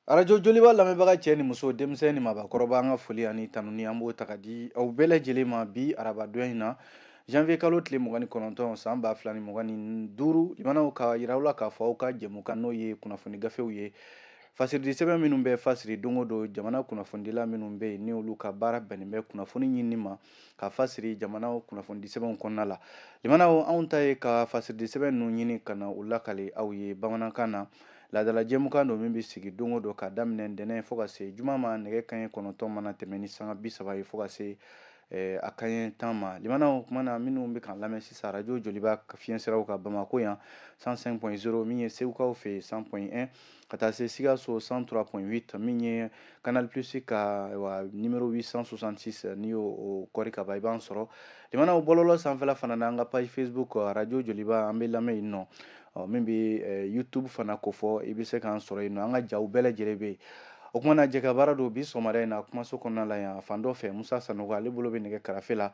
Arajo Joliba lamɛnbaga cɛ ni muso, denmisɛn ni maabakɔrɔba, an ka foli ani tanuni an b'o ta ka di aw bɛɛ lajɛlen ma bi arabadon in na, janvier kalo tile 29, san 2025. Limanaw, ka yira aw la k'a fɔ aw ka jɛmukan, n'o ye kunnafoni gafew ye, fasiridi sɛbɛn minnu bɛ fasiri don o don, jamana kunnafonidila minnu bɛ yen ni olu ka baara bɛnnen bɛ kunnafoni ɲinini ma ka fasiri jamana kunnafonidi sɛbɛnw kɔnɔna la. Limanaw, anw ta ye ka fasiridi sɛbɛn ninnu ɲini ka na u lakale aw ye bamanankan na. Laadala jɛmukan don min bɛ sigi don o don ka daminɛ ntɛnɛn fo ka se juma ma, nɛgɛ kanɲɛ 9 mana tɛmɛ ni sanga 30 ye fo ka se a kanɲɛ 10 ma. Limanaw, kuma na minnu bɛ k'an lamɛn sisan arajo Joliba fiɲɛsiraw kan Bamako yan 105.0, min ye Segukaw fɛ yen 100.1, ka taa se Sikaso 103.8, min ye Canal Plus ka wa numéro 866, n'i y'o kɔri ka ban, i b'an sɔrɔ. Limanaw, bɔlɔlɔ sanfɛla fana na, an ka page Facebook arajo Joliba, an bɛ lamɛn yen nɔ. Ɔ, min bɛ YouTube fana kofɔ, i bɛ se k'an sɔrɔ yen nɔ. An ka jaw bɛɛ lajɛlen bɛ yen. O kuma na, jɛ baara don bi sɔgɔmada in na kumaso kɔnɔna la yan. Fan dɔ fɛ, Musa Sanogo, ale bolo bɛ nɛgɛ karafe la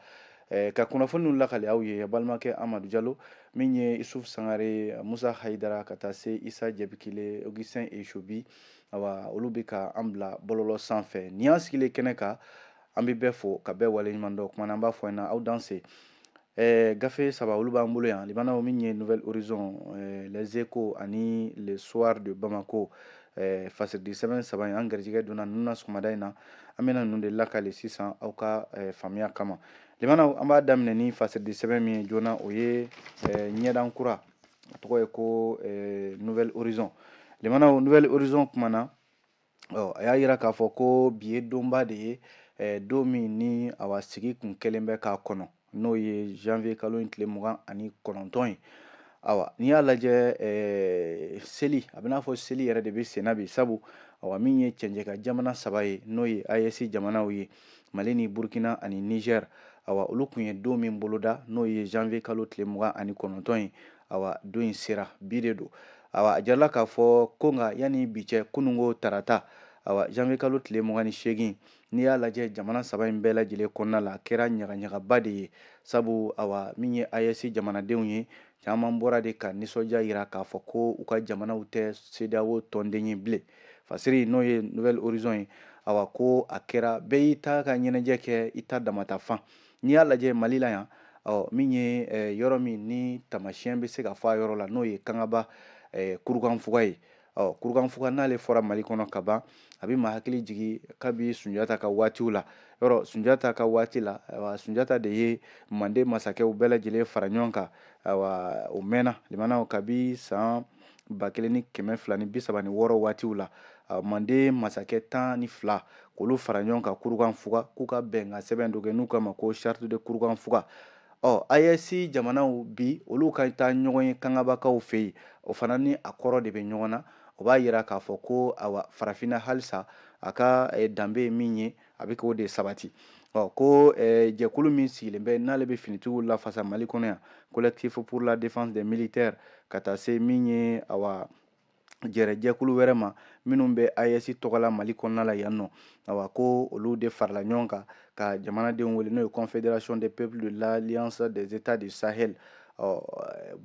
ka kunnafoni lakale aw ye, balimakɛ Amadu Jalo, min ye Isuf Sangare, Musa Hayidara, ka taa se Isa Jɛbikile, Augustin Esobi, awa olu bɛ ka an bila bɔlɔlɔ sanfɛ. Nin y'an sigilen kɛnɛ kan, an bɛ bɛɛ fo ka bɛɛ waleɲuman dɔn. Kuma na, an b'a fɔ ɲɛna aw danse. Gafe saba olu b'an bolo yan limanaw, min ye Nouvel Horizon, Les Échos ani Le Soir de Bamako. Fasiridi sɛbɛn saba in, an garijɛgɛ donna ninnu na sɔgɔmada in na. An bɛna ninnu de lakale sisan aw ka faamuya kama. Limanaw, an b'a daminɛ ni fasiridi sɛbɛn min ye joona, o ye ɲɛdan kura, a tɔgɔ ye ko Nouvel Horizon. Limanaw, Nouvel Horizon kumana, ɔ a y'a yira k'a fɔ ko bi ye donba de ye, don min ni awa sigi kun kɛlen bɛ k'a kɔnɔ, n'o ye janvier kalo in tile 29 ye. Awa, n'i y'a lajɛ, seli a bɛ n'a fɔ seli yɛrɛ de bɛ senna bi, sabu awa min ye cɛncɛnka jamana saba ye, n'o ye AES jamanaw ye, Mali ni Burkina ani Niger, awa olu kun ye don min boloda, n'o ye janvier kalo tile 29 ye. Awa, don in sera, bi de don. Awa, a jirala k'a fɔ ko nka yanni bi cɛ, kununko tarata, awa janvier kalo tile 28, n'i y'a lajɛ jamana saba in bɛɛ lajɛlen kɔnɔna la, a kɛra ɲagaɲagaba de ye, sabu awa min ye AES jamanadenw ye, caman bɔra de ka nisɔndiya yira k'a fɔ ko u ka jamanaw tɛ CEDEAO tɔnden ye bilen. Fasiri, n'o ye Nouvel Horizon ye, awa ko a kɛra bɛɛ y'i ta ka ɲɛnajɛ kɛ i ta damata fan. N'i y'a lajɛ Mali la yan, ɔ min ye yɔrɔ min ni taamasiyɛn bɛ se ka fɔ a yɔrɔ la, n'o ye Kangaba Kurukanfuga ye. Ɔ, Kurukanfuga n'ale fɔra Mali kɔnɔ ka ban, a bɛ maa hakili jigin kabi Sunjata ka waatiw la. Yɔrɔ Sunjata ka waati la, ayiwa Sunjata de ye Manden masakɛw bɛɛ lajɛlen fara ɲɔgɔn kan. Ayiwa, o mɛnna limanaw, kabi san 1236 waatiw la, Manden masakɛ 12 k'olu fara ɲɔgɔn kan Kurukanfuga, k'u ka bɛnkan sɛbɛn dɔ kɛ n'u k'a ma ko charte de Kurukanfuga. Ɔ, AES jamanaw bi, olu ka taa ɲɔgɔn ye Kangabakaw fɛ yen, o fana ni a kɔrɔ de bɛ ɲɔgɔn na. O b'a yira k'a fɔ ko awa farafinna halisa a ka danbe ye min ye, a bɛ k'o de sabati. Ɔ, ko jɛkulu min sigilen bɛ n'ale bɛ finitigiw lafasa Mali kɔnɔ yan, Collectif pour la défense des militaires, ka taa se min ye awa jɛrɛjɛkulu wɛrɛ ma minnu bɛ AES tɔgɔ la Mali kɔnɔna la yan nɔ, awa ko olu de farala ɲɔgɔn kan ka jamanadenw wele, n'o ye Confédération des peuples de l'Alliance des États du Sahel. Ɔ,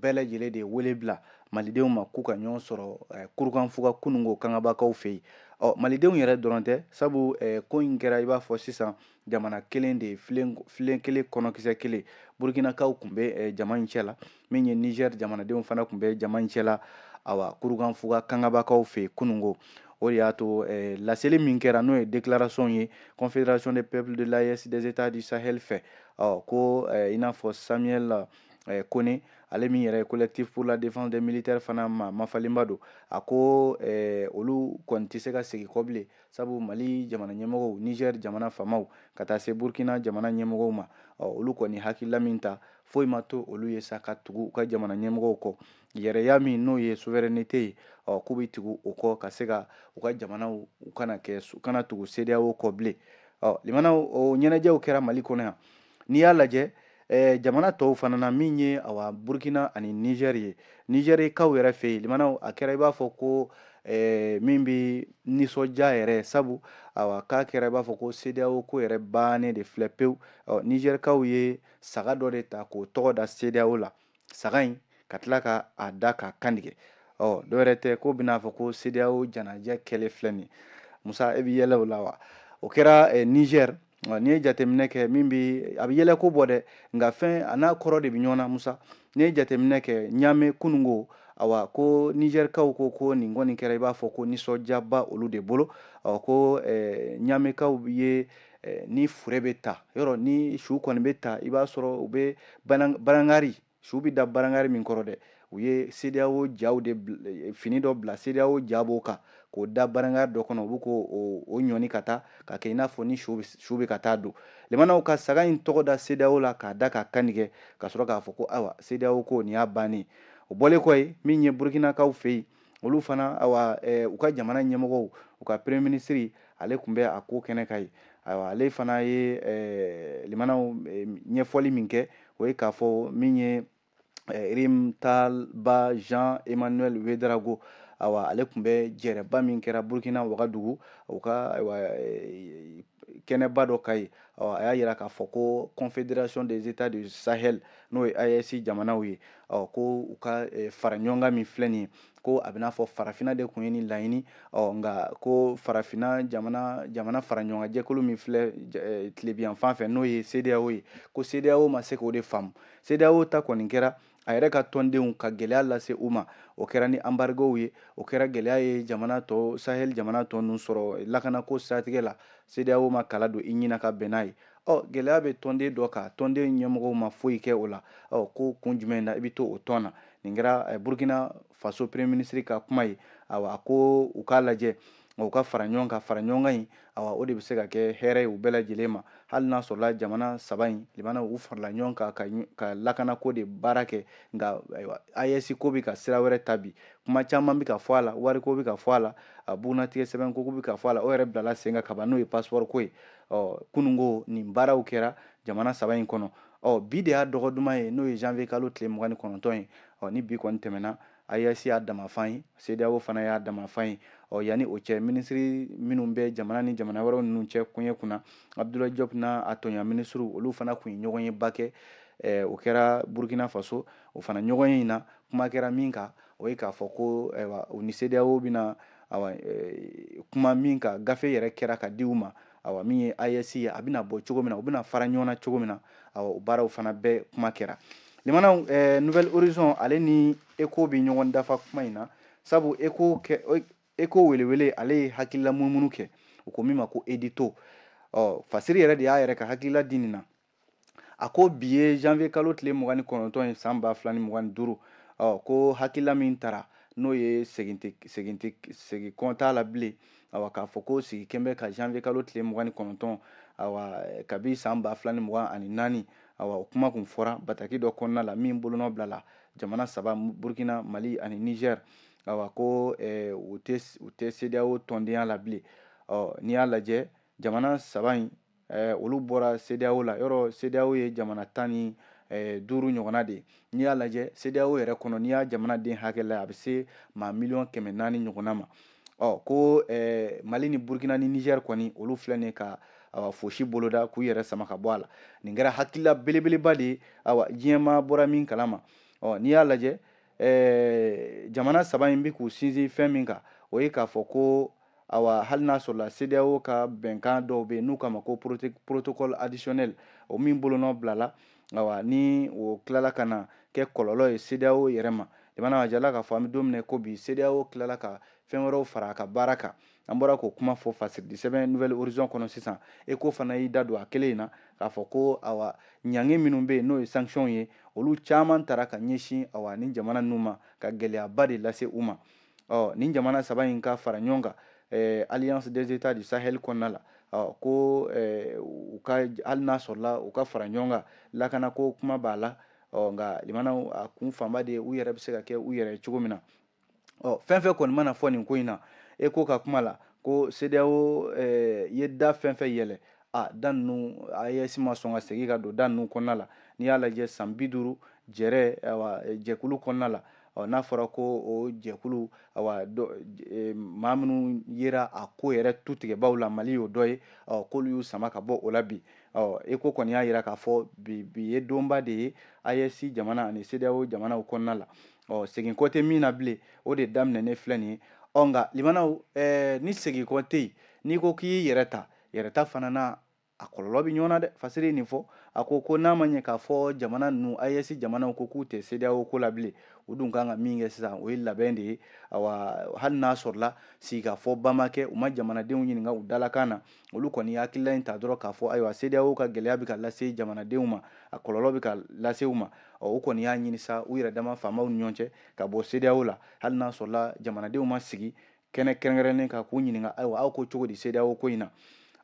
bɛɛ lajɛlen de ye wele bila malidenw ma k'u ka ɲɔgɔn sɔrɔ Kurukanfuga kununko Kangabakaw fɛ yen. Ɔ, malidenw yɛrɛ dɔrɔn tɛ, sabu ko in kɛra i b'a fɔ sisan jamana kelen de ye, filen kelen kɔnɔkisɛ kelen. Burkinakaw tun bɛ jama in cɛ la, min ye Niger jamanadenw fana tun bɛ jama in cɛ la, awa Kurukanfuga Kangabakaw fɛ yen kununko. O de y'a to laseli min kɛra, n'o ye déclaration ye Confédération des peuples de l'AES des États du Sahel fɛ, ɔ ko i n'a fɔ Samuel Kone, ale min yɛrɛ ye Collectif pour la défense des militaires fana ma mafalenba don, a ko olu kɔni tɛ se ka segin kɔ bilen, sabu Mali jamana ɲɛmɔgɔw, Niger jamana faamaw, ka taa se Burkina jamana ɲɛmɔgɔw ma, ɔ olu kɔni hakilila min ta, foyi ma to olu ye sa ka tugu u ka jamana ɲɛmɔgɔw kɔ. Yɛrɛya min n'o ye souveraineté ye, ɔ k'u bɛ tugu o kɔ ka se ka u ka jamanaw u kana kɛ u kana tugu CEDEAO kɔ bilen. Ɔ limanaw, o ɲɛnajɛw kɛra Mali kɔnɔ yan. N'i y'a lajɛ jamana tɔw fana na, min ye awa Burkina ani Niger ye, Nigɛrikaw yɛrɛ fɛ yen limanaw, a kɛra i b'a fɔ ko min bɛ nisɔndiya yɛrɛ, sabu awa k'a kɛra i b'a fɔ ko CEDEAO ko yɛrɛ bannen de filɛ pewu. Ɔ, Nigɛrikaw ye saga dɔ de ta k'o tɔgɔ da CEDEAO la, saga in ka tila ka a da k'a kantigɛ. Dɔwɛrɛ tɛ ko bɛn'a fɔ ko CEDEAO janajɛ kɛlen filɛ nin. Musa, e bɛ yɛlɛ o la wa? O kɛra Niger. N'i ye jateminɛ kɛ, min bɛ a bɛ yɛlɛ ko bɔ dɛ, nka fɛn a n'a kɔrɔ de bɛ ɲɔgɔn na. Musa, n'i ye jateminɛ kɛ Ɲame kununko, awa, ko Nizɛrikaw ko nin kɔni kɛra i b'a fɔ ko nisɔndiyaba olu de bolo. Ko Ɲamekaw ye ni fure bɛ ta yɔrɔ ni su kɔni bɛ ta, i b'a sɔrɔ u bɛ barangari, su bɛ da barangari min kɔrɔ dɛ, u ye CEDEAO jaw de fini dɔ bila, CEDEAO ja b'o kan, k'o da barangari dɔ kɔnɔ, u bɛ k'o o ɲɔni ka taa ka kɛ i n'a fɔ ni su bɛ ka taa don. Limanaw ka saga in tɔgɔ da CEDEAO la k'a da ka kantigɛ ka sɔrɔ k'a fɔ ko ayiwa, CEDEAO ko nin y'a bannen. O bɔlen kɔ yen, min ye Burukinakaw fɛ yen, olu fana, ayiwa, u ka jamana ɲɛmɔgɔw, u ka premier ministre, ale tun bɛ a ko kɛnɛ kan yen. Ayiwa, ale fana ye limanaw ɲɛfɔli min kɛ, o ye k'a fɔ min ye Rimtalba Jean Emmanuel Ouédraogo, ayiwa, ale tun bɛ jɛrɛba min kɛra Burukina Wagadugu, u ka ayiwa kɛnɛba dɔ ka yen. A y'a yira k'a fɔ ko Confédération des États du Sahel, n'o ye AES jamanaw ye, ko u ka fara ɲɔgɔn kan min filɛ nin ye, ko a bɛ n'a fɔ farafinna de tun ye nin laɲini. Nka ko farafinna jamana fara ɲɔgɔn kan jɛkulu min filɛ tilebiyanfan fɛ, n'o ye CEDEAO ye, ko CEDEAO ma se k'o de faamu. CEDEAO ta kɔni kɛra a yɛrɛ ka tɔndenw ka gɛlɛya lase u ma, o kɛra ni embargow ye, o kɛra gɛlɛya ye jamana tɔ, Sahel jamana tɔ ninnu sɔrɔ lakanako siratigɛ la. CEDEAO ma kala don i ɲina ka bɛn n'a ye. Gɛlɛya bɛ tɔnden dɔ kan, tɔnden ɲɛmɔgɔw ma foyi kɛ o la. Ko kun jumɛn na i bɛ to o tɔn na? Nin kɛra Burukina Faso premier ministre ka kuma ye. Ayiwa, a ko u k'a lajɛ, u ka fara ɲɔgɔn kan, fara ɲɔgɔn kan in, ayiwa, o de bɛ se ka kɛ hɛrɛ ye u bɛɛ lajɛlen ma. Hali n'a sɔrɔla jamana saba in limana u farala ɲɔgɔn kan ka lakanako de baara kɛ, nka ayiwa, AES ko bɛ ka sira wɛrɛ ta bi. Kuma caman bɛ ka fɔ a la, wariko bɛ ka fɔ a la, a bugunnatigɛ sɛbɛn ko bɛ ka fɔ a la, o yɛrɛ bilala sen kan kaban, n'o ye passeport ko ye. Kununko nin baaraw kɛra jamana saba in kɔnɔ. Bi de y'a dɔgɔ duman ye, n'o ye janvier kalo tile 29 ye. Ni bi kɔni tɛmɛna, AES y'a damafan ye, CEDEAO fana y'a damafan ye. Yanni o cɛ, minisiri minnu bɛ jamana ni jamana wɛrɛw ninnu cɛ koɲɛ kunna, Abdoulaye Diop n'a a tɔɲɔgɔn minisiriw, olu fana tun ye ɲɔgɔn ye ba kɛ. O kɛra Burkina Faso. O fana ɲɔgɔn ye in na, kuma kɛra min kan, o ye k'a fɔ ko ayiwa, u ni CEDEAO bɛna ayiwa kuma min kan, gafe yɛrɛ kɛra ka di u ma. Ayiwa, min ye AES ye, a bɛna bɔ cogo min na, u bɛna fara ɲɔgɔn na cogo min na, ayiwa, o baaraw fana bɛɛ kuma kɛra. Limanaw, Nouvel Horizon ale ni Eco bɛ ɲɔgɔn dafa kuma in na, sabu Eco welewele, ale ye hakilila munumunu kɛ, u ko min ma ko édito. Fasiri yɛrɛ de y'a yɛrɛ ka hakilila di nin na. A ko bi ye janvier kalo tile 29 ye, san 2025. Ko hakilila min tara, n'o ye segin tɛ segin tɛ segin kɔn t'a la bilen. Ayiwa, k'a fɔ ko sigi kɛn bɛ ka janvier kalo tile 29, ayiwa, kabi san 2024, ayiwa, o kuma kun fɔra bataki dɔ kɔnɔna la min bolonɔ bila la jamana saba, Burkina, Mali ani Niger. Ayiwa, ko u tɛ CEDEAO tɔndenya la bilen. N'i y'a lajɛ, jamana saba in, olu bɔra CEDEAO la. Yɔrɔ CEDEAO ye jamana 15 ɲɔgɔnna de ye. N'i y'a lajɛ CEDEAO yɛrɛ kɔnɔ, n'i y'a jamanaden hakɛ la, a bɛ se maa 400 miliyɔn ɲɔgɔnna ma. Ko Mali ni Burkina ni Niger kɔni, olu filɛ nin ye ka awa fosi boloda k'u yɛrɛ sama ka bɔ a la. Nin kɛra hakilila belebeleba de ye, awa, diɲɛmaa bɔra min kalama. N'i y'a lajɛ, jamana saba in bɛ k'u sinsin fɛn min kan, o ye k'a fɔ ko awa, hali n'a sɔrɔla CEDEAO ka bɛnkan dɔw bɛ yen n'u k'a ma ko protocole additionnel, o min bolonɔ bilala, awa, ni o tilala ka na kɛ kɔlɔlɔ ye CEDEAO yɛrɛ ma. Jamana a jala k'a fɔ an bɛ don min na ko bi, CEDEAO tilala ka fɛn wɛrɛw fara a ka baara kan. An bɔra k'o kuma fɔ fasiridi sɛbɛn Nouvel Horizon kɔnɔ sisan. Eco fana y'i da don a kelen in na k'a fɔ ko awa, ɲangi minnu bɛ yen, n'o ye sanction ye, olu caman tara ka ɲɛsin awa ni jamana ninnu ma, ka gɛlɛyaba de lase u ma. Nin jamana saba in ka fara ɲɔgɔn kan Alliance des États du Sahel kɔnɔna la, ko u ka, hali n'a sɔrɔla u ka fara ɲɔgɔn kan, lakanako kuma b'a la. Nka limanaw, a kun fanba de ye u yɛrɛ bɛ se ka kɛ u yɛrɛ ye cogo min na. Fɛn fɛn kɔni mana fɔ nin ko in na, Eco ka kuma la, ko CEDEAO ye da fɛn fɛn yɛlɛ, a da ninnu, AES ma sɔn ka segin ka don da ninnu kɔnɔna la. N'i y'a lajɛ, san 50 jɛrɛ, ayiwa, jɛkulu kɔnɔna la, n'a fɔra ko o jɛkulu, ayiwa, maa minnu yera a ko yɛrɛ tutigɛbaw la, Mali y'o dɔ ye, k'olu y'u sama ka bɔ o la bi. Eco kɔni y'a yira k'a fɔ bi ye donba de ye AES jamana ani CEDEAO jamanaw kɔnɔna la. Ɔ segin kɔ tɛ min na bilen, o de daminɛnen filɛ nin ye. Ɔ nka limanaw, ni segin kɔ tɛ yen, n'i ko k'i y'i yɛrɛ ta, yɛrɛta fana na a kɔlɔlɔ bɛ ɲɔgɔn na dɛ. Fasiri ye nin fɔ, a ko ko n'a ma ɲɛ k'a fɔ jamana ninnu, AES jamanaw ko k'u tɛ CEDEAO ko la bilen, u dun kan ka min kɛ sisan, o ye labɛn de ye. Awa hali n'a sɔrɔla sigikafɔba ma kɛ, u ma jamanadenw ɲininka u dalakan na, olu kɔni ye hakilila in ta dɔrɔn k'a fɔ ayiwa CEDEAO ka gɛlɛya bɛ ka lase jamanadenw ma, a kɔlɔlɔ bɛ ka lase u ma. Ɔ u kɔni y'a ɲini sa u yɛrɛ dama faamaw ni ɲɔgɔn cɛ ka bɔ CEDEAO la, hali n'a sɔrɔla jamanadenw ma sigi kɛnɛ kɛrɛnkɛrɛnnen kan k'u ɲininka ayiwa aw ko cogo di CEDEAO ko in na.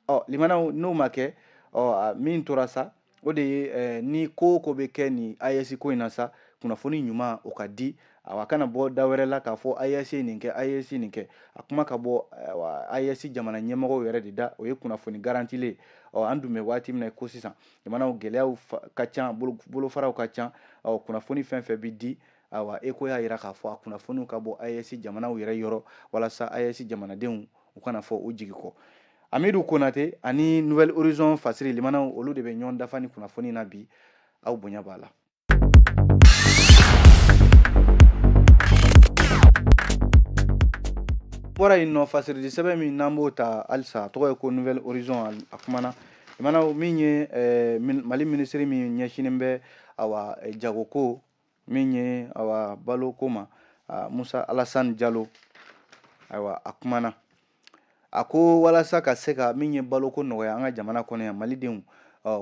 Ɔ limanaw, n'o ma kɛ, ɔ min tora sa, o de ye ni ko o ko bɛ kɛ nin AES ko in na sa, kunnafoni ɲuman o ka di. Awa kana bɔ da wɛrɛ la k'a fɔ AES ye nin kɛ, AES nin kɛ, a kuma ka bɔ AES jamana ɲɛmɔgɔw yɛrɛ de da, o ye kunnafoni garantilen ye. Ɔ an dun bɛ waati min na ko sisan, jamanaw gɛlɛyaw ka ca, bolofaraw ka ca. Ɔ kunnafoni fɛn fɛn bɛ di, awa ECO y'a jira k'a fɔ a kunnafoniw ka bɔ AES jamanaw yɛrɛ yɔrɔ, walasa AES jamanadenw u kana fɔ u jigi kɔ. Amidu Konate ani Nouvel Horizon Fasiri, limanaw, olu de bɛ ɲɔgɔn dafa ni kunnafoni na bi, aw bonya b'a la. Bɔra yen nɔ, fasiridi sɛbɛn min n'an b'o ta halisa, a tɔgɔ ye ko Nouvel Horizon, a kumana limanaw min ye Mali minisiri min ɲɛsinnen bɛ awa jagoko, min ye awa baloko ma, Musa Alassane Jalo, ayiwa a kumana, a ko walasa ka se ka min ye baloko nɔgɔya an ka jamana kɔnɔ yan malidenw,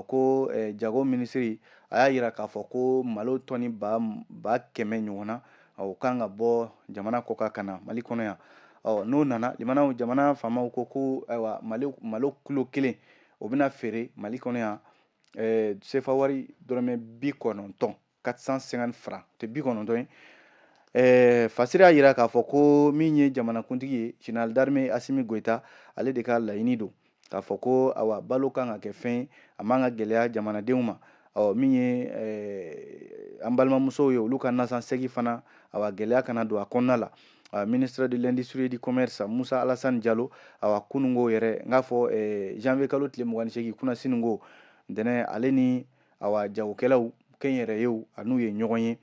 ko jago minisiri a y'a yira k'a fɔ ko malo tɔni 100,000 ɲɔgɔnna o kan ka bɔ jamana kɔ kan ka na Mali kɔnɔ yan. Ɔ n'o nana, limanaw, jamana faamaw ko ko ayiwa malo kilo kelen o bɛna feere Mali kɔnɔ yan sefa wari dɔrɔmɛ 90, 450 francs, tɛ 90 ye. Fasiri y'a yira k'a fɔ ko min ye jamanakuntigi ye, général d'armée Assimi Goïta, ale de ka laɲini don k'a fɔ ko awa balo kan ka kɛ fɛn ye, a man ka gɛlɛya jamanadenw ma. Ɔ min ye an balimamusow ye, olu ka nasansɛgi fana, awa gɛlɛya kana don a kɔnɔna la. Ministre de l'Industrie et du Commerce Musa Alassane Diallo, awa kunungo yɛrɛ, n k'a fɔ janvier kalo tile 28, kunasini ntɛnɛn, ale ni awa jagokɛlaw kɛnyɛrɛyew a n'u ye ɲɔgɔn ye.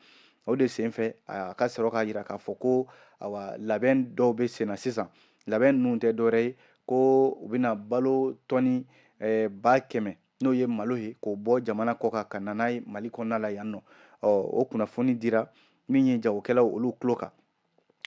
O de senfɛ a ka sɔrɔ k'a yira k'a fɔ ko awa labɛn dɔw bɛ sen na sisan. Labɛn ninnu tɛ dɔwɛrɛ ye ko u bɛna balo tɔni 100,000, n'o ye malo ye, k'o bɔ jamana kɔ kan ka na n'a ye Mali kɔnɔna la yan nɔ. Ɔ o kunnafoni dira min ye jagokɛlaw olu tulo kan.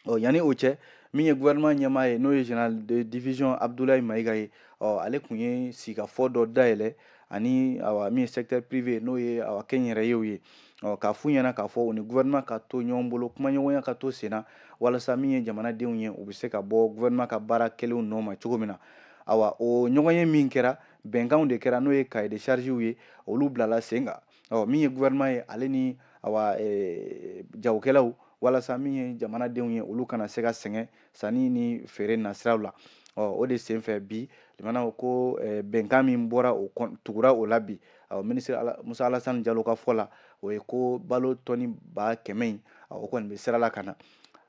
Ɔ yanni o cɛ, min ye gouvernement ɲɛmaa ye, n'o ye général de division Abdoulaye Maïga ye, ɔ ale tun ye sigikafɔ dɔ dayɛlɛ ani awa min ye secteur privé, n'o ye awa kɛnyɛrɛyew ye, ɔ k'a f'u ɲɛna k'a fɔ u ni gouvernement ka to ɲɔgɔn bolo, kumaɲɔgɔnya ka to sen na, walasa min ye jamanadenw ye, u bɛ se ka bɔ gouvernement ka baara kɛlenw nɔ ma cogo min na. Awa o ɲɔgɔnye min kɛra, bɛnkanw de kɛra, n'o ye cahier de charges ye, olu bilala sen kan. Ɔ min ye gouvernement ye, ale ni awa jagokɛlaw, walasa min ye jamanadenw ye, olu kana se ka sɛgɛn sanni ni feere nasiraw la. Ɔ o de senfɛ bi, limanaw, ko bɛnkan min bɔra, o tugura o la bi. Ɔ ministre Musa Alassane Jalo ka fɔ la, o ye ko balo tɔni 100,000 in, o kɔni bɛ sira la ka na.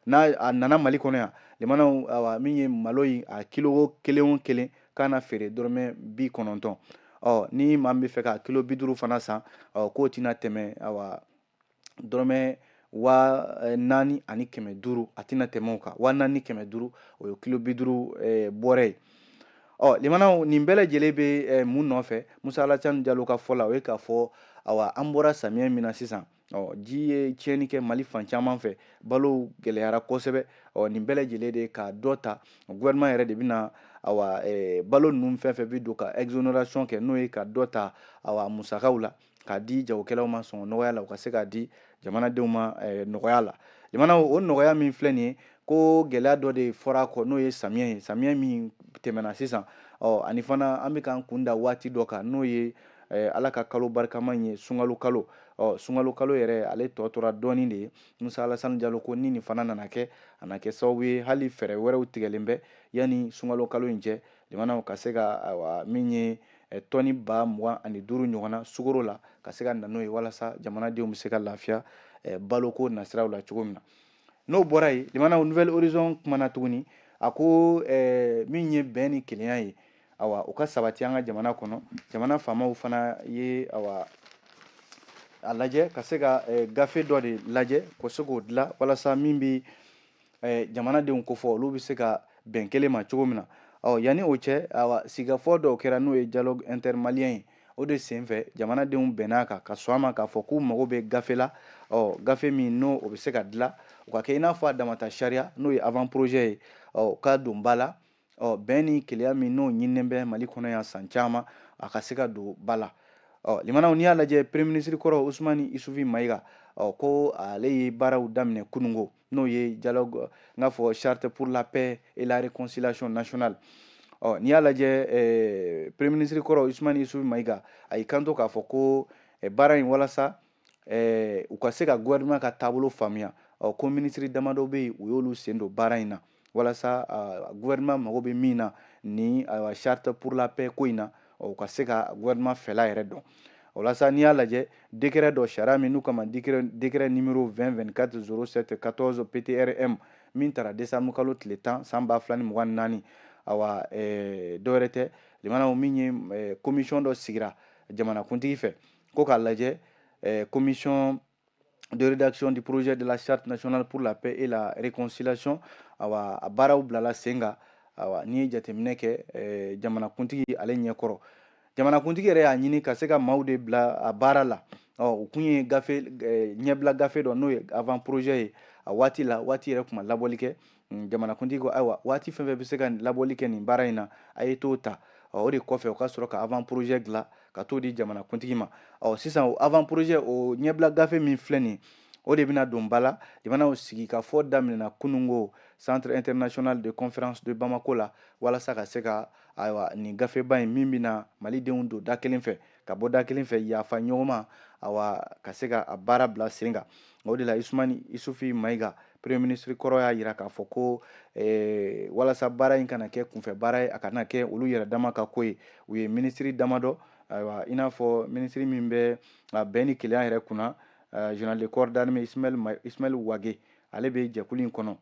N'a a nana Mali kɔnɔ yan, limanaw, awa min ye malo in, a kilo kelen o kelen k'a na feere dɔrɔmɛ 90. Ɔ ni maa min bɛ fɛ ka kilo 50 fana san, ɔ k'o tɛna tɛmɛ awa dɔrɔmɛ 4500, a tɛna tɛmɛ o kan, 4500, o ye kilo 50 bɔrɛ ye. Ɔ limanaw, nin bɛɛ lajɛlen bɛ mun nɔfɛ? Musa Alassane Jalo ka fɔ la, o ye k'a fɔ awa an bɔra samiyɛ min na sisan, ɔ ji ye tiɲɛni kɛ Mali fan caman fɛ, balo gɛlɛyara kosɛbɛ. Ɔ nin bɛɛ lajɛlen de ka dɔ ta, gouvernement yɛrɛ de bɛna awa balo ninnu fɛn fɛn bɛ don ka exonération kɛ, n'o ye ka dɔ ta awa musakaw la k'a di jagokɛlaw ma sɔngɔ nɔgɔya la, u ka se k'a di jamanadenw ma nɔgɔya la. Jamana o nɔgɔya min filɛ nin ye, ko gɛlɛya dɔ de fɔra a kɔ, n'o ye samiyɛ ye, samiyɛ min tɛmɛna sisan. Ɔ ani fana an bɛ k'an kun da waati dɔ kan, n'o ye Ala ka kalo barikama in ye, sunkalo kalo. Ɔ sunkalo kalo yɛrɛ, ale tɔ tora dɔɔnin de ye. Musa Alassane Jalo ko ni nin fana nana kɛ, a na kɛ sababu ye, hali fɛɛrɛ wɛrɛw tigɛlen bɛ yanni sunkalo kalo in cɛ, jamanaw ka se ka awa min ye tɔni 25,000 ɲɔgɔnna sukoro la, ka se ka na n'o ye, walasa jamanadenw bɛ se ka lafiya baloko nasiraw la cogo min na. N'o bɔra yen, limanaw, Nouvel Horizon kumana tuguni, a ko min ye bɛn ni kelenya ye, awa o ka sabati an ka jamana kɔnɔ. Jamana faamaw fana ye awa a lajɛ ka se ka gafe dɔ de lajɛ ka se k'o dilan walasa min bɛ jamanadenw kofɔ, olu bɛ se ka bɛn kelen ma cogo min na. Ɔ, yanni o cɛ, awa, sigikafɔ dɔw kɛra, n'o ye dialogue intermalien ye. O de senfɛ, jamanadenw bɛn'a kan ka sɔn a ma k'a fɔ k'u mago bɛ gafe la, ɔ, gafe min n'o o bɛ se ka dilan, o ka kɛ i n'a fɔ a damata sariya, n'o ye avant projet ye, ɔ, ka don ba la. Ɔ, bɛn ni kelenya min n'o ɲininen bɛ Mali kɔnɔ yan san caman, a ka se ka don ba la. Ɔ, limanaw, n'i y'a lajɛ, premier ministre kɔrɔ Usumani Isufi Mayiga, ɔ, ko ale ye baaraw daminɛ kunungo, n'o ye dialogue n k'a fɔ charte pour la paix et la réconciliation nationale. Ɔ, n'i y'a lajɛ, premier ministre kɔrɔ Usumani Isufi Mayiga, a y'i kanto k'a fɔ ko baara in, walasa u ka se ka gouvernement ka taabolo faamuya, ɔ, ko ministre damadɔ bɛ yen, u y'olu sen don baara in na, walasa gouvernement mago bɛ min na ni, ayiwa, charte pour la paix ko in na, u ka se ka gouvernement fɛla yɛrɛ dɔn. Walasa n'i y'a lajɛ, décret dɔ, sariya min n'u kama décret numéro 2024 07 14 PTRM, min tara décembre kalo tile 10 san 2024. Awa, dɔwɛrɛ tɛ, limanaw, min ye commission dɔ sigira jamanakuntigi fɛ ko k'a lajɛ, commission de rédaction du projet de la charte nationale pour la paix et la réconciliation. Awa, a baaraw bilala sen kan. Awa, n'i ye jateminɛ kɛ, jamanakuntigi ale ɲɛkɔrɔ, jamanakuntigi yɛrɛ y'a ɲini ka se ka maaw de bila a baara la. Ɔ, u kun ye gafe ɲɛbila gafe dɔ, n'o ye avant projet ye, a waati la, waati yɛrɛ kun ma labɔli kɛ. Jamanakuntigi ko ayiwa, waati fɛn fɛn bɛ se ka labɔli kɛ nin baara in na, a ye t'o ta. Ɔ, o de kɔfɛ, o ka sɔrɔ ka avant projet dilan ka t'o di jamanakuntigi ma. Ɔ, sisan, o avant projet, o ɲɛbila gafe min filɛ nin ye, o de bɛna don ba la. Jamanaw sigi ka fɔ daminɛna kunungo Centre international de conférence de Bamako la, walasa ka se ka, ayiwa, nin gafeba in min bɛna malidenw don da kelen fɛ ka bɔ da kelen fɛ, yafa ɲɔgɔn ma, awa, ka se ka a baara bila sen kan. O de la, Usumani Isufi Mayiga, premier ministre kɔrɔ, y'a yira k'a fɔ ko walasa baara in kana kɛ kunfɛ baara ye, a kana kɛ olu yɛrɛ dama ka ko ye, u ye minisiri damadɔ, ayiwa, i n'a fɔ minisiri min bɛ bɛn ni kelenya yɛrɛ kunna, général de corps d'armée Ismaël Wage, ale bɛ jɛkulu in kɔnɔ.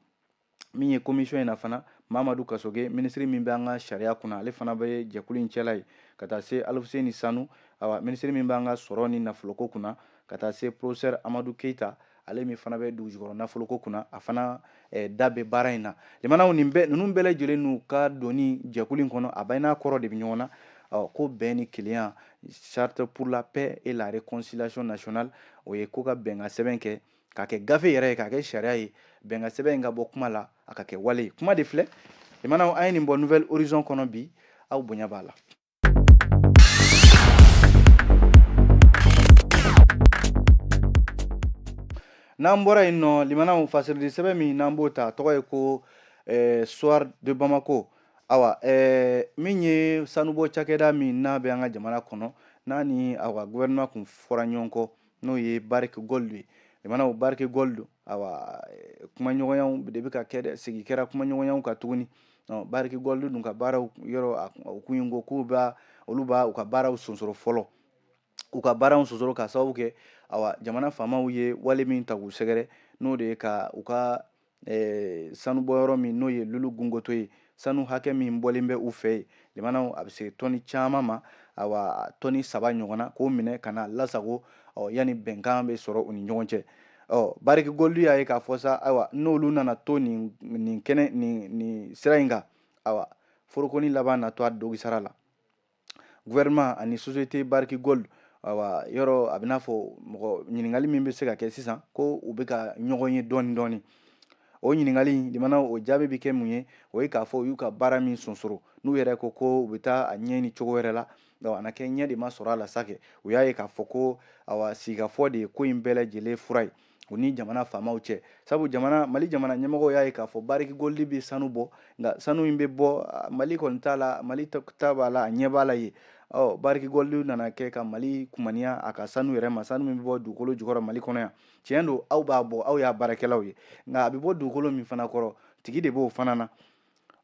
Min ye commission in na fana, Mamadu Kasoge, minisiri min bɛ an ka sariya kunna, ale fana bɛ jɛkulu in cɛla ye, ka taa se Alifuseni Sanu, awa, minisiri min b'an ka sɔrɔ ni nafoloko kunna, ka taa se professeur Amadu Keyita, ale min fana bɛ dugujukɔrɔ nafoloko kunna, a fana da bɛ baara in na. Limanaw, nin bɛɛ, ninnu bɛɛ lajɛlen n'u ka donni jɛkulu in kɔnɔ, a bɛɛ n'a kɔrɔ de bɛ ɲɔgɔn na. Ɔ, ko bɛn ni kelenya, charte pour la paix et la réconciliation nationale, o ye ko ka bɛnkan sɛbɛn kɛ k'a kɛ gafe yɛrɛ ye, k'a kɛ sariya ye, bɛnkan sɛbɛn in ka bɔ kuma la, a ka kɛ wale ye. Kuma de filɛ, limanaw, an ye nin bɔ Nouvel Horizon kɔnɔ bi, aw bonya b'a la. N'an bɔra yen nɔ, limanaw, fasiridi sɛbɛn min n'an b'o ta, a tɔgɔ ye ko Soir de Bamako. Awa, min ye sanubɔ cakɛda min n'a bɛ an ka jamana kɔnɔ, n'a ni, awa, gouvernement kun fɔra ɲɔgɔn kɔ, n'o ye Barrick Gold ye. Limanaw, Barrick Gold, awa, kumaɲɔgɔnyaw de bɛ ka kɛ dɛ, sigi kɛra kumaɲɔgɔnyaw kan tuguni. Barrick Gold dun ka baaraw yɔrɔ, u kun ko k'u b'a, olu b'a u ka baaraw sonsoro fɔlɔ, u ka baaraw sonsoro ka sababu kɛ, awa, jamana faamaw ye wale min ta k'u sɛgɛrɛ, n'o de ye ka u ka sanubɔyɔrɔ min n'o ye Lulu Gungoto ye, sanu hakɛ min bɔlen bɛ u fɛ yen, limanaw, a bɛ se tɔni caman ma, awa, tɔni 3 ɲɔgɔn na, k'o minɛ ka na lasago, ɔ, yanni bɛnkan bɛ sɔrɔ u ni ɲɔgɔn cɛ. Ɔ, Barrick Gold y'a ye k'a fɔ sa, ayiwa, n'olu nana to nin kɛnɛ nin sira in kan, awa, forokoni laban na to a dogisara la. Gouvernement ani société Barrick Gold, awa, yɔrɔ a bɛ n'a fɔ mɔgɔ ɲininkali min bɛ se ka kɛ sisan, ko u bɛ ka ɲɔgɔn ye dɔɔni dɔɔni. O ɲininkali, limanaw, o jaabi bɛ kɛ mun ye? O ye k'a fɔ u y'u ka baara min sonsoro, n'u yɛrɛ ko ko u bɛ taa a ɲɛɲini cogo wɛrɛ la, donc a na kɛ ɲɛ de ma sɔrɔ a la sa kɛ. U y'a ye k'a fɔ ko, awa, sigikafɔ de ye ko in bɛɛ lajɛlen fura ye u ni jamana faamaw cɛ, sabu jamana, Mali jamana ɲɛmɔgɔw y'a ye k'a fɔ Barrick Gold bɛ sanu bɔ, nka sanu in bɛ bɔ Mali kɔni t'a la, Mali ta b'a la, a ɲɛ b'a la yen. Ɔ, Barrick Gold nana kɛ ka Mali kumaniya a ka sanu yɛrɛ ma, sanu min bɛ bɔ dugukolo jukɔrɔ Mali kɔnɔ yan. Tiɲɛ don, aw b'a bɔ, aw y'a baarakɛlaw ye, nka a bɛ bɔ dugukolo min fana kɔrɔ, tigi de b'o fana na.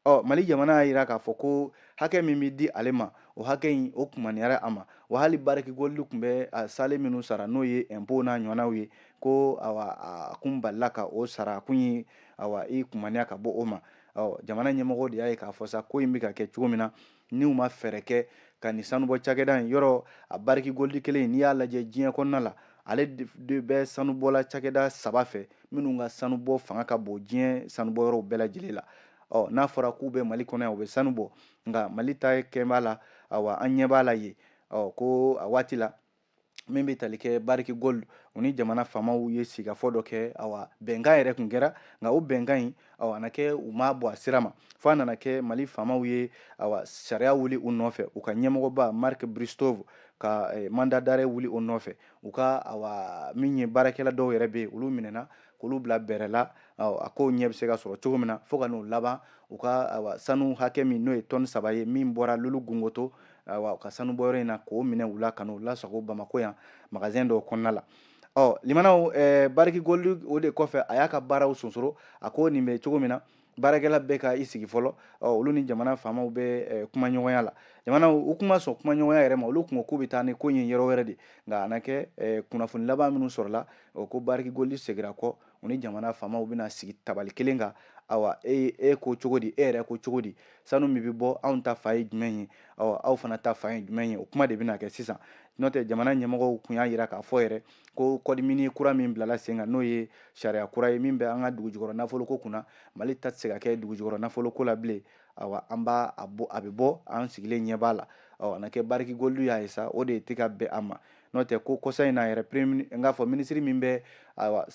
Ɔ, Mali jamana y'a jira k'a fɔ ko hakɛ min bɛ di ale ma, o hakɛ in, o kumaniyara a ma wa. Hali Barrick Gold tun bɛ a sale minnu sara, n'o ye impôt n'a ɲɔgɔnnaw ye, ko awa, a kun balila ka o sara, a kun ye, awa, i kumaniya ka bɔ o ma. Ɔ, jamana ɲɛmɔgɔw de y'a ye k'a fɔ sa, ko in bɛ ka kɛ cogo min na, n'u ma fɛɛrɛ kɛ ka nin sanubɔ cakɛda in yɔrɔ, a Barrick Gold kelen, n'i y'a lajɛ diɲɛ kɔnɔna la, Ale de bɛ sanubɔla cakɛda 3 fɛ minnu ka sanubɔ fanga ka bon diɲɛ sanubɔyɔrɔw bɛɛ lajɛlen la. Ɔ n'a fɔra k'u bɛ Mali kɔnɔ yan, u bɛ sanu bɔ, nka Mali ta kɛ b'a la, awa an ɲɛ b'a la yen. Ɔ ko a waati la min bɛ tali kɛ Barrick Gold, u ni jamana faamaw ye sigikafɔ dɔ kɛ, awa bɛnkan yɛrɛ tun kɛra, nka o bɛnkan in, awa a na kɛ u m'a bɔ a sira ma, fo a nana kɛ Mali faamaw ye awa sariya wuli u nɔfɛ, u ka ɲɛmɔgɔba Mark Bristow ka mandat d'arrêt wuli o nɔfɛ, u ka awa min ye baarakɛla dɔw yɛrɛ bɛ yen, olu minɛna k'olu bila bɛrɛ la, a kow ɲɛ bɛ se ka sɔrɔ cogo min na, fo ka n'o laban u ka awa sanu hakɛ min n'o ye tɔni 3 ye min bɔra Lulu Gungoto, awa u ka sanu bɔyɔrɔ in na, k'o minɛ u la ka n'o lasago Bamakɔ yan magasin dɔw kɔnɔna la. Ɔ limanaw, Barrick Gold o de kɔfɛ a y'a ka baaraw sonsoro, a ko nin bɛ cogo min na baarakɛla bɛɛ ka i sigi fɔlɔ. Ɔ olu ni jamana faamaw bɛ kumaɲɔgɔnya la, jamanaw u kuma sɔn kumaɲɔgɔnya yɛrɛ ma, olu kun ko k'u bɛ taa ni ko in ye yɔrɔ wɛrɛ de, nka a na kɛ kunnafoni laban minnu sɔrɔla, o ko Barrick Gold segira kɔ, u ni jamana faamaw bɛna sigi tabali kelen kan. Awa e ko cogo di, e yɛrɛ ko cogo di, sanu min bɛ bɔ anw ta fa ye jumɛn ye, awa aw fana ta fa ye jumɛn ye, o kuma de bɛna kɛ sisan. N'o tɛ jamana ɲɛmɔgɔw kun y'a jira k'a fɔ yɛrɛ ko code minier kura min bilala sen kan, n'o ye sariya kura ye min bɛ an ka dugujukɔrɔ nafoloko kunna, Mali ta tɛ se ka kɛ dugujukɔrɔ nafoloko la bilen, awa an b'a a bɔ, a bɛ bɔ an sigilen ɲɛ b'a la. Ɔ a na kɛ Barrick Gold y'a ye sa, o de tɛ ka bɛn a ma. N'o tɛ ko kɔsa in na yɛrɛ premier, n k'a fɔ minisiri min bɛ awa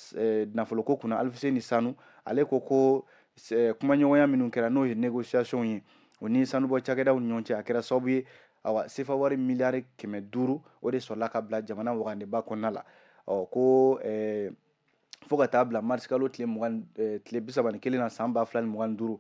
nafoloko kunna, Alifuseni Sanu, ale ko ko kumaɲɔgɔnya minnu kɛra n'o ye négociation ye o ni sanubɔ cakɛdaw ni ɲɔgɔn cɛ, a kɛra sababu ye awa sefa wari miliyari 500 o de sɔrɔla ka bila jamana wagandeba kɔnɔna la. Ɔ ko fo ka taa bila mars kalo tile mugan, tile 31 na san 2025,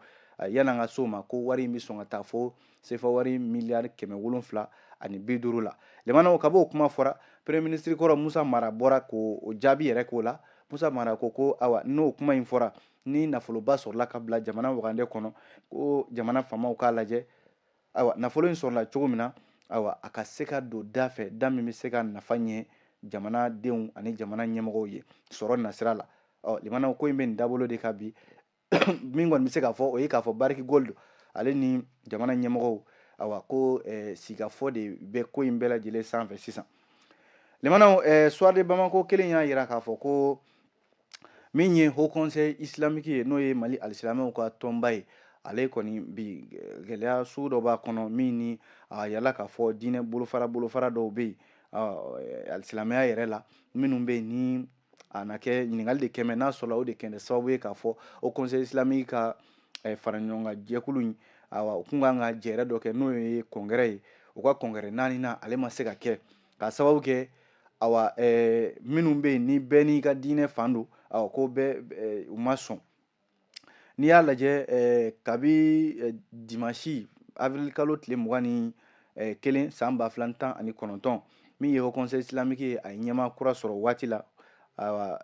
yan'an ka s'o ma, ko wari in bɛ sɔn ka taa fo sefa wari miliyari 750 la. Limanaw, ka b'o kuma fɔra, premier ministre kɔrɔ Musa Mara bɔra k'o jaabi yɛrɛ k'o la. Musa Mara ko ko awa n'o kuma in fɔra, ni nafoloba sɔrɔla ka bila jamana wagande kɔnɔ, ko jamana faamaw k'a lajɛ awa nafolo in sɔrɔla cogo min na, awa a ka se ka don da fɛ, da min bɛ se ka nafa ɲɛ jamanadenw ani jamana ɲɛmɔgɔw ye sɔrɔ nasira la. Ɔ limanaw, ko in bɛ nin dabolo de kan bi. Min kɔni bɛ se k'a fɔ, o ye k'a fɔ Barrick Gold ale ni jamana ɲɛmɔgɔw, awa ko sigikafɔ de bɛ ko in bɛɛ lajɛlen sanfɛ sisan. Limanaw, Soir de Bamako kelen y'a jira k'a fɔ ko min ye Haut Conseil islamique ye, n'o ye Mali alisilamɛw ka tɔnba ye, ale kɔni bi gɛlɛya sugu dɔ b'a kɔnɔ min ni a yala k'a fɔ diinɛ bolofara dɔw bɛ yen alisilamɛya yɛrɛ la, minnu bɛ yen ni a na kɛ ɲininkali de kɛmɛ n'a sɔrɔla o de kɛra sababu ye k'a fɔ Haut Conseil islamique ka fara ɲɔgɔn kan jɛkulu in, awa u kun kan ka jɛrɛ dɔ kɛ n'o ye congrès ye, u ka congrès 4nan ale ma se ka kɛ k'a sababu kɛ awa minnu bɛ yen ni bɛɛ n'i ka diinɛ fan don, awa ko bɛɛ u ma sɔn. N'i y'a lajɛ kabi dimanche avril kalo tile 21 san 2019, min ye Haut Conseil islamique ye, a ye ɲɛmaa kura sɔrɔ waati la, awa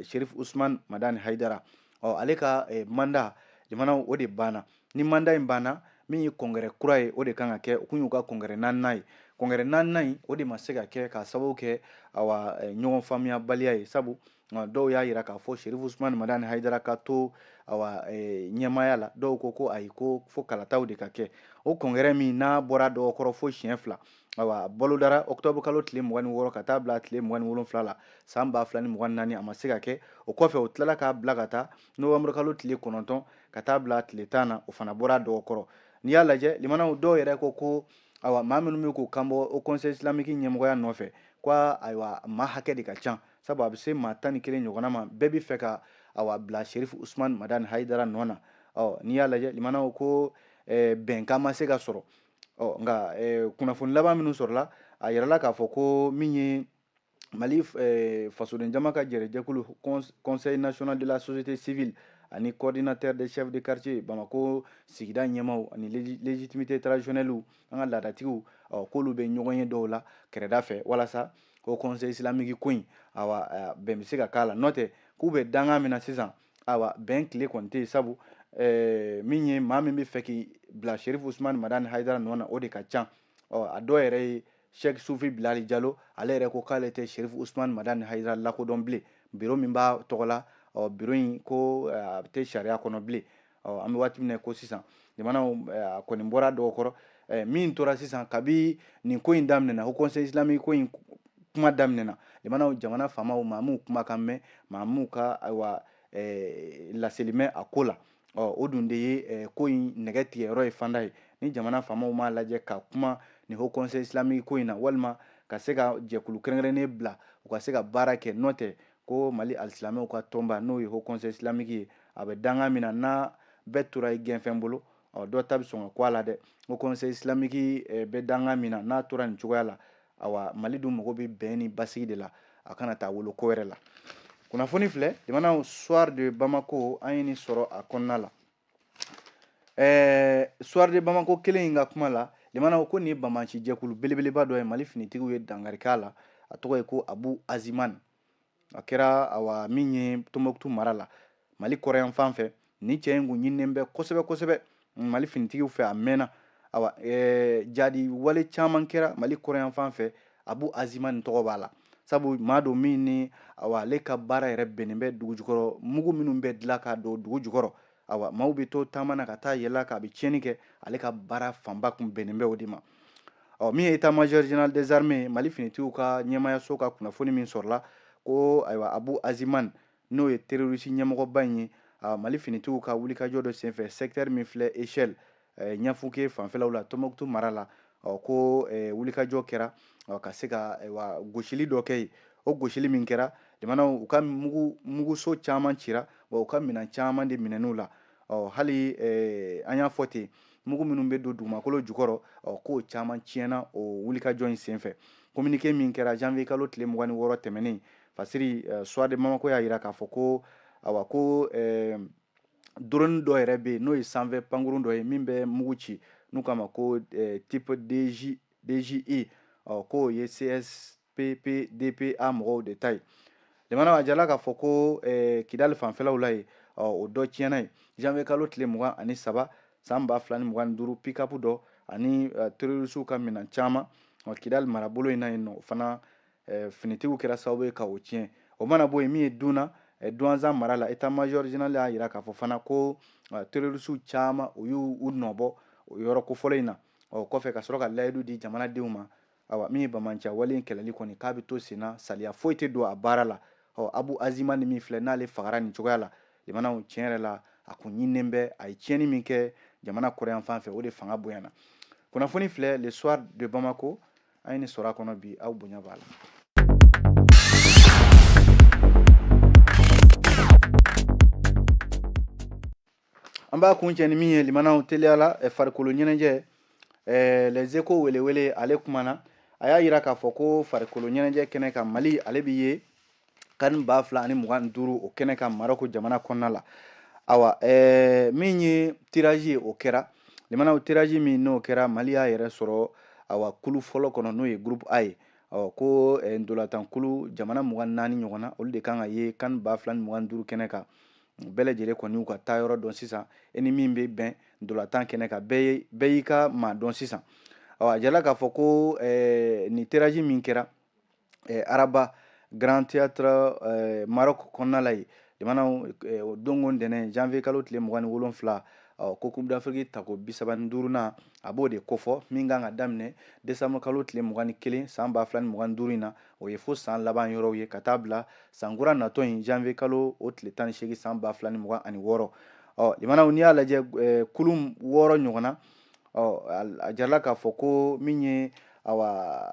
Cherif Ousmane Madani Haidara, ɔ ale ka mandat jamanaw o de banna. Ni mandat in banna, min ye congrès kura ye o de kan ka kɛ, o kun y'u ka congrès 4nan ye. Congrès 4nan in o de ma se ka kɛ k'a sababu kɛ awa ɲɔgɔn faamuyabaliya ye, sabu dɔw y'a jira k'a fɔ Cherif Ousmane Madani Haidara ka to awa ɲɛmaaya la, dɔw ko ko ayi, ko fo kalataw de ka kɛ. O congrès min n'a bɔra dɔgɔkɔrɔ fo siɲɛ 2, awa bolodara octobre kalo tile 26 ka taa bila tile 27 la san 2024, a ma se ka kɛ. O kɔfɛ o tilala k'a bila ka taa novembre kalo tile 9 ka taa bila tile 10 na, o fana bɔra dɔgɔkɔrɔ. N'i y'a lajɛ limanaw, dɔw yɛrɛ ko ko awa maa minnu bɛ k'u kanbɔ Haut Conseil islamique ɲɛmɔgɔya nɔfɛ, ko ayiwa maa hakɛ de ka ca, sabu a bɛ se maa 11 ɲɔgɔnna ma, bɛɛ bɛ fɛ ka awa bila Cherif Ousmane Madani Haidara nɔ na. Ɔ n'i y'a lajɛ limanaw, ko bɛnkan ma se ka sɔrɔ. Ɔ nka kunnafoni laban minnu sɔrɔla, a yirala k'a fɔ ko min ye Mali fasoden jama ka jɛrɛjɛkulu, Conseil national de la société civile ani coordinateur des chefs de quartier Bamako sigida ɲɛmaaw ani légitimité traditionnelle, an ka laadatigiw, ɔ k'olu bɛ ɲɔgɔn ye dɔw la kɛrɛda fɛ walasa Haut Conseil islamique ko in, awa bɛn bɛ se ka k'a la. N'o tɛ k'u bɛ dangan min na sisan, awa bɛn tile kɔni tɛ yen, sabu min ye maa min bɛ fɛ k'i bila Cherif Ousmane Madani Haidara nɔ na, o de ka ca. Ɔ a dɔw yɛrɛ ye Cheikh Sufi Bilali Jalo, ale yɛrɛ ko k'ale tɛ Cherif Ousmane Madani Haidara lakodɔn bilen, bureau min b'a tɔgɔ la, ɔ bureau in ko a tɛ sariya kɔnɔ bilen. Ɔ an bɛ waati min na ko sisan, jamanaw a kɔni bɔra dɔgɔkɔrɔ. Min tora sisan kabi nin ko in daminɛna, Haut Conseil islamique ko in kuma daminɛna. Limanaw, jamana faamaw, maa m'u kumakan mɛn, maa m'u ka ayiwa laseli mɛn a ko la. Ɔ, o dun de ye ko in nɛgɛ tigɛyɔrɔ ye fanda ye. Ni jamana faamaw m'a lajɛ ka kuma nin Haut Conseil islamique ko in na, walima ka se ka jɛkulu kɛrɛnkɛrɛnnen bila u ka se ka baara kɛ, n'o tɛ ko Mali alisilamɛw ka tɔnba, n'o ye Haut Conseil islamique ye, a bɛ danga min na, n'a bɛɛ tora i gɛnfɛn bolo, ɔ, dɔ ta bɛ sɔn ka kɔ a la dɛ. Haut Conseil islamique bɛ danga min na, n'a tora nin cogoya la, awa, Mali dun mago bɛ bɛn ni basigi de la, a kana taa wolo ko wɛrɛ la. Kunnafoni filɛ, jamanaw, Soir de Bamako, an ye nin sɔrɔ a kɔnɔna la. Soir de Bamako kelen in ka kuma la, limanaw, ko nin ye banbanci jɛkulu belebeleba dɔ ye, Mali finitigiw ye dankari k'a la, a tɔgɔ ye ko Abu Aziman. A kɛra awa min ye Tombouctou mara la, Mali kɔrɔyan fan fɛ. Ni cɛ in kun ɲininen bɛ kosɛbɛ kosɛbɛ Mali finitigiw fɛ, a mɛnna. Awa, jadi wale caman kɛra Mali kɔrɔyan fan fɛ, Abu Aziman tɔgɔ b'a la, sabu maa don min ni awa ale ka baara yɛrɛ bɛnnen bɛ dugu jukɔrɔ mugu minnu bɛ dilan ka don dugu jukɔrɔ. Awa, maaw bɛ to taama na ka taa yɛlɛ k'a bɛ tiɲɛni kɛ, ale ka baara fanba kun bɛnnen bɛ o de ma. Ɔ, min ye état major général des armées, Mali finitigiw ka ɲɛmayaso ka kunnafoni min sɔrɔla ko ayiwa Abu Aziman, n'o ye terroriste ɲɛmɔgɔba in ye, Mali finitigiw ka wulikajɔ dɔ senfɛ secteur min filɛ Échelle, Ɲafunke fanfɛlaw la, Tombouctou mara la, ɔ, ko wulikajɔ kɛra ka se ka ayiwa gosili dɔ kɛ yen. O gosili min kɛra, jamanaw, u ka muguso caman cira, wa u ka minɛn caman de minɛn'u la. Ɔ, hali an y'a fɔ ten, mugu minnu bɛ don dugumakolo jukɔrɔ, ɔ, k'o caman tiɲɛna o wulikajɔ in senfɛ. Communiqué min kɛra janvier kalo tile 26 tɛmɛnen, fasiri Soir de Bamako y'a jira k'a fɔ ko awa ko drone dɔ yɛrɛ bɛ yen, n'o ye sanfɛ pankurun dɔ ye min bɛ mugu ci, n'u k'a ma ko type DJ DJI, ɔ, k'o ye CSPPDPA mɔgɔw de ta ye. Jamana a jala k'a fɔ ko Kidali fanfɛlaw la yen, ɔ, o dɔ tiɲɛna yen janvier kalo tile 23 san 2025, pick-up dɔ ani terroristew ka minɛn caman, ɔ, Kidali marabolo in na yen nɔ, o fana finitigiw kɛra sababu ye ka o tiɲɛ. O mana bɔ yen, min ye Duna, Duwanzan mara la, état major général y'a jira k'a fɔ fana ko terroristew caman, u y'u u nɔbɔ o yɔrɔ kofɔlɔ in na. Ɔ, kɔfɛ ka sɔrɔ ka layidu di jamanadenw ma, awa, min ye banbanciya wale in kɛlɛli kɔni, k'a bɛ to sen na, saliya foyi tɛ don a baara la. Ɔ, Abu Azima ni min filɛ, n'ale fagara nin cogoya la, jamanaw, tiɲɛ yɛrɛ la, a kun ɲininen bɛ. A ye tiɲɛni min kɛ jamana kɔrɔyan fan fɛ, o de fanga bonyana. Kunnafoni filɛ, Le Soir de Bamako, an ye nin sɔrɔ a kɔnɔ bi, aw bonya b'a la. An b'a kuncɛ ni min ye, limanaw, teliya la, farikolo ɲɛnajɛ, Les Échos welewele, ale kumana, a y'a yira k'a fɔ ko farikolo ɲɛnajɛ kɛnɛ kan, Mali ale bɛ ye CAN 2025 o kɛnɛ kan Marɔku jamana kɔnɔna la. Awa, min ye tirage ye, o kɛra, limanaw, tirage min n'o kɛra, Mali y'a yɛrɛ sɔrɔ awa kulu fɔlɔ kɔnɔ, n'o ye groupe A ye. Ɔ, ko ntolatan kulu jamana 24 ɲɔgɔn na, olu de kan ka ye CAN 2025 kɛnɛ kan. Bɛɛ lajɛlen kɔni y'u ka taa yɔrɔ dɔn sisan, e ni min bɛ bɛn ntolatan kɛnɛ kan, bɛɛ y'i ka maa dɔn sisan. Ɔ, a jala k'a fɔ ko nin tirage min kɛra araba Grand Théâtre Maroc kɔnɔna la yen, jamanaw, o don ko ntɛnɛn janvier kalo tile 27, ɔ, ko Coupe d'Afrique tako 35nan, a b'o de kofɔ, min kan ka daminɛ décembre kalo tile 21 san 2025 in na, o ye fo san laban yɔrɔw ye, ka taa bila san kura natɔ in janvier kalo o tile 18 san 2026. Ɔ, limanaw, n'i y'a lajɛ, kulu wɔɔrɔ ɲɔgɔn na. Ɔ, a jarala k'a fɔ ko min ye awa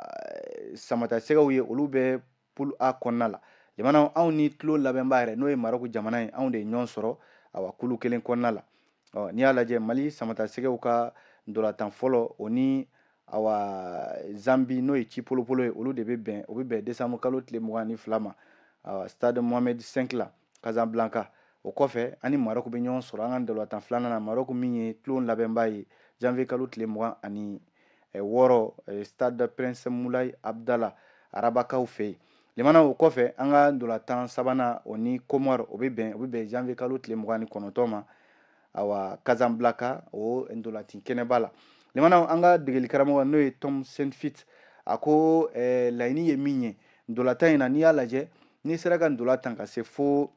samatasɛgɛw ye, olu bɛ poule A kɔnɔna la. Jamana, anw ni tulo labɛnba yɛrɛ, n'o ye Marɔku jamana ye, anw de ye ɲɔgɔn sɔrɔ awa kulu kelen kɔnɔna la. Ɔ, n'i y'a lajɛ, Mali samatasɛgɛw ka ntolatan fɔlɔ, o ni awa Zambi, n'o ye Chipolopolo ye, olu de bɛ bɛn, o bɛ bɛn décembre kalo tile 22 ma, awa stade Mohamed V la, Casablanca. O kɔfɛ, an ni Marɔku bɛ ɲɔgɔn sɔrɔ an ka ntolatan filanan na, Marɔku min ye tulon labɛnba ye, janvier kalo tile 26, stade Prince Moulay Abdallah, Arabakaw fɛ yen. Limana, o kɔfɛ, an ka ntolatan sabanan, o ni Comore, o bɛ bɛn janvier kalo tile 29 ma, awa Casablanca, o ntolati kɛnɛba la. Limana, an ka degeli karamɔgɔ, n'o ye Tom Saintfiet, a ko laɲini ye min ye ntolatan in na, n'i y'a lajɛ, n'i sera ka ntolatan ka se fo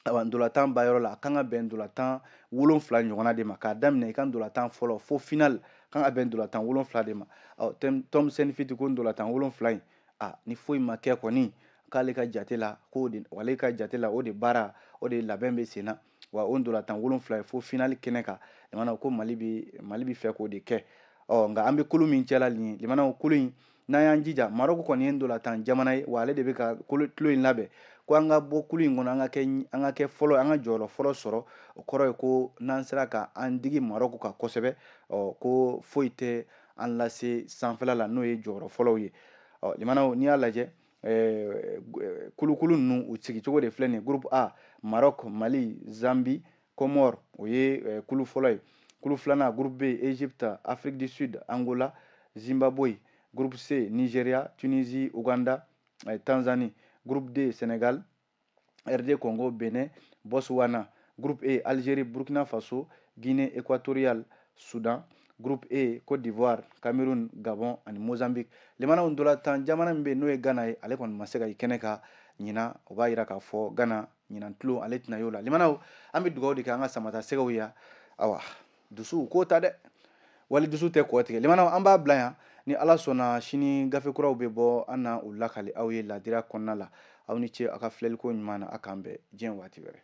awa ntolatan ba yɔrɔ la, a kan ka bɛn ntolatan 7 ɲɔgɔnna de ma. K'a daminɛ i ka ntolatan fɔlɔ fo final, kan ka bɛn ntolatan 7 de ma. Ɔ, Tom Saintfiet ko ntolatan 7 in, A ni foyi ma kɛ kɔni, k'ale ka jate la, k'o de ale ka jate la, o de baara, o de labɛn bɛ sen na. Wa o ntolantan 7 ye fo finali kɛnɛ kan, limanaw, ko Mali bɛ fɛ k'o de kɛ. Ɔ nka an bɛ kulu min cɛla nin ye, limanaw, kulu in, n'an y'an jija, Marɔku kɔni ye ntolantan jamana ye, wa ale de bɛ ka kulu in labɛn, ko an ka bɔ kulu in kɔnɔ, an ka kɛ fɔlɔ, an ka jɔyɔrɔ fɔlɔ sɔrɔ. O kɔrɔ ye ko n'an sera ka an digi Marɔku kan kosɛbɛ, ɔ ko foyi tɛ an lase sanfɛla la, n'o ye jɔyɔrɔ fɔlɔw ye. Ɔ limanaw, n'i y'a lajɛ, kulukulu ninnu, u sigicogo de filɛ nin ye: groupe A, Maroc, Mali, Zambie, Comore, o ye kulu fɔlɔ ye. Kulu filanan, groupe B, Égypte, Afrique du Sud, Angola, Zimbabwe. Groupe C, Nigeria, Tunisie, Ouganda, Tanzanie. Groupe D, Sénégal, RD Congo, Bénin, Botswana. Groupe E, Algérie, Burkina Faso, Guinée équatoriale, Soudan. Groupe E, Côte d'Ivoire, Cameroun, Gabon ani Mozambique. Limanaw, ntolantan jamana min bɛ yen, n'o ye Ghana ye, ale kɔni ma se ka i kɛnɛ kan ɲinan. O b'a yira k'a fɔ Ghana ɲinan tulon ale tɛna y'o la. Limanaw, an bɛ dugawu de kɛ an ka samata sɛgɛw ye. Awa, dusu k'o ta dɛ, wali dusu tɛ kɔ tigɛ. Limanaw, an b'a bila yan. Ni Ala sɔnna, sini gafe kuraw bɛ bɔ, an na u lakali aw ye ladira kɔnɔna la. Aw ni ce aw ka filɛliko ɲuman na. A k'an bɛn diɲɛ waati wɛrɛ.